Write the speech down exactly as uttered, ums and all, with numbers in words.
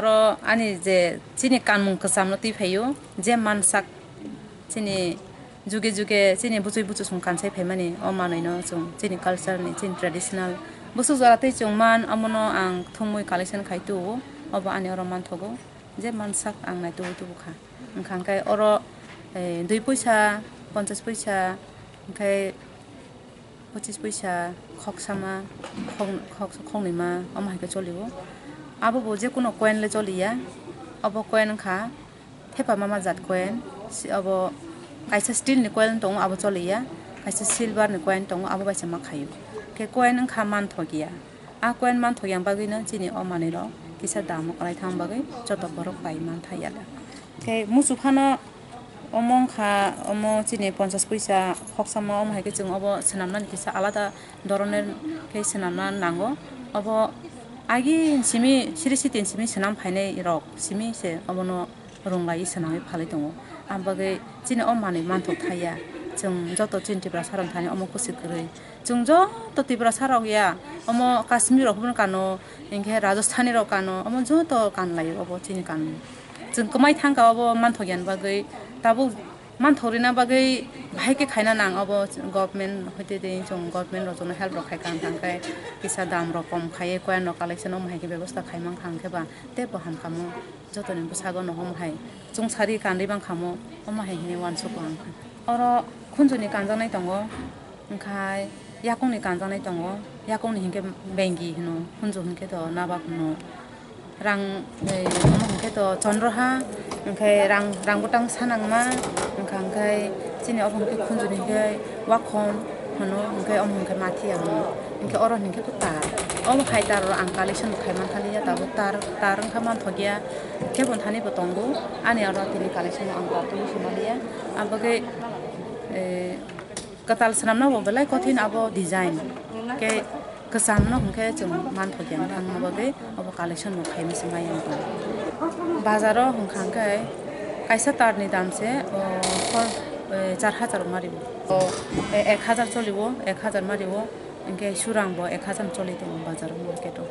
O ani je chini kanmung kwchamno twi phaio, je mansak chini juge juge chini buchwi buchusong kansai phaimani, o manwino chwng chini culture ni, chini traditional bwswk jora twi chwng man, omono ang thumwi collection khai tuo, obo ani oro manthogo, je mansak ang nai tubu tubu kha. Wngkha hwnkhe oro, eh, dui poisa, ponchas poisa, hwnkhe pochis poisa, khoksama, khok-, khok-, khoknwima, omo hai khe cholio. Abo bo je kuno coin le choliya, obo coin wngkha thepa mama jat coin, si-, obo kaisa steel ni coin tongo, abo choliya, kaisa silver ni coin tongo, abo bai se ma khaio. Khe coin wngkha manthokya. A coin manthokya bagwino chini o manwirok kisa dam kwlai thang bagwi joto borok pai mantha ya. Khe musu phano omo wngkha, omo chini ponchas poisa khoksamo, omo hai khe chwng obo swnamnani kisa alada doroner khe swnamna nango. Obo agin simi siri sitin simi swnam phainai rok simi se obono rwnglai swnamwi phalwi tongo. Ang bagwi chini o manwi manthok thaiya. Chwng joto chini Tiprasa rok thani omo kusi kwrwi. Chwng joto Tiprasa rok ya, omo Kashmir rok hwn kano, hinkhe Rajasthani rok kano, omo joto kanlaio obo chini kan. Chwng kwmai thangkha obo manthokya bagwi. Tabuk manthok rina bagwi bahai khe khaina nang obo government hoite de chwng government rok jono help rok khai kha, hwnkhe kisa dam rok kom khaiwi coin rok collection omo hai khe bebosta khai mankha, hwnkhe ba teibo hamkha mo. Jotoni bwsago no omo hai chwngsari kanri bangkha mo, omo hai hinwi uansukgo ang. Oro khunjuni kanjaknai tongo, wngkhai yakungni kanjaknai tongo, yakungni hinkhe bengi hino, khunju hinkhe to nabak hino. Rang, eh, omo hinkhe to chondroha, wngkhai rang, rang bwtang sanangma, wngkha hwnkhe chini obo hinkhe khunjuni hinkhe wakhom hino, hwnkhe omo hinkhe mathiya hino, hinkhe oro hinkhe to tar. Omo hai tar oro ang collection bo khai mankha liya, tabuk tar, tar wngkha manthokya. Khe bo thani bo tongo, ani oro tini collection ang tar twi se maliya. Abagwi, eh, kwtal swnamna bo belai kothin abo design. Khe kwcham no hwnkhe chwng manthokya thangna bagwi abo collection bo khaima se maya wng tongo. Bazaro hwnkha hwnkhe kaisa tar ni dam se, o, khor, eh, char hajar mari bo. O, eh, ek hajar choli bo, ek hajar mari bo. Hwnkhe surang bo ek hajar choli tongo bazaro market o.